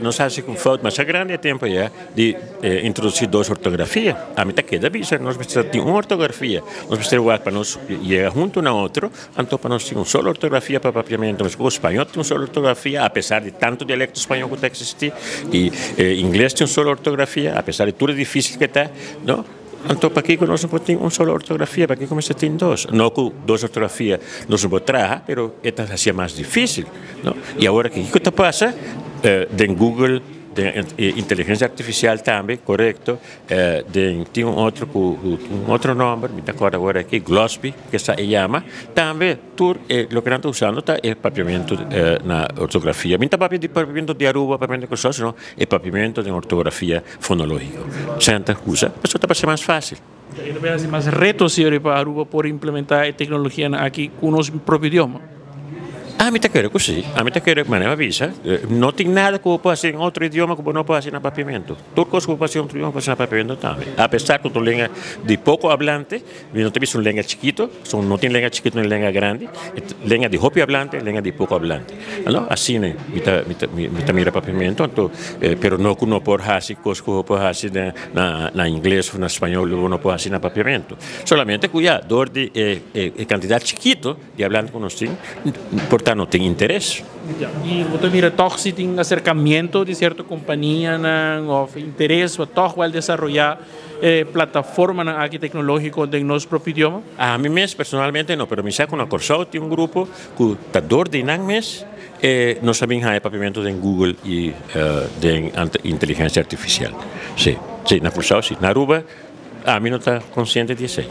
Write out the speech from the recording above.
Nos a hasi un fout masha grandi e tempo ya di introduci dos ortografia. Ami ta keda bisa nos mester tin un ortografia. Nos mester wak pa nos yega hunto na otro, anto pa nos tin un solo ortografia pa papiamento. Mescos cu spañol tin un solo ortografia apesar di tanto dialecto spañol cu ta existi y ingles tin un solo ortografia apesar di tur e dificil cu ta, no. Anto pakiko nos no por tin un solo ortografia? Pakiko mester tin dos? No ku dos ortografia nos no por traha, pero e ta hasia mas dificil, no? I awor aki kiko ta pasa? Den Google, den inteligencia artificial tambe, korekto, den tin un otro ku un otro nomber, mi ta akorda awor aki, Glosby, kesa e yama, tambe. Tur e loke nan ta usando ta e papiamentu na ortografia. Mi ta papia di papiamentu di Aruba, papiamentu di Kòrsou, sino e papiamentu den ortografia fonológiko. Esei nan ta usa, pasobra ta parse mas fásil. E ta bay hasi mas reto si riba Aruba por implementá e teknologianan aki ku nos propio idioma? Ami ta kere ku si. Ami ta kere, manera mi a bisa, no tin nada ku bo por hasi den otro idioma ku bo no por hasi na papiamentu. Tur kos ku bo por hasi den otro idioma bo por hasi na papiamentu tambe. Apesar ku ta un lenga di poko ablante. Mi no ta bisa un lenga chikito, pasobra no tin lenga chikito ni lenga grandi, e lenga di hopi hablante, lenga di poko hablante. Alo, asina mi ta mi ta mi ta mira papiamento, anto pero no ku no por hasi kos ku bo por hasi den na na ingles of na spañol bo no por hasi na papiamento. Solamente ku ya dor di e e kantidat chikito di hablante ku nos tin, por ta no tin interes. Ya, i bo ta mira tòg si tin aserkamiento di sierto kompanianan òf interes pa tòg wèl desaroyá E plataformanan aki tecnologico den nos propio idioma? Ami mes personalmente no, pero mi sa cu na Corsou tin un grupo cu ta door di nan mes e nos a bin haya papiamento den Google y den inteligencia artificial. Si, si, na Corsou si. Na Aruba ami no ta consciente di esey.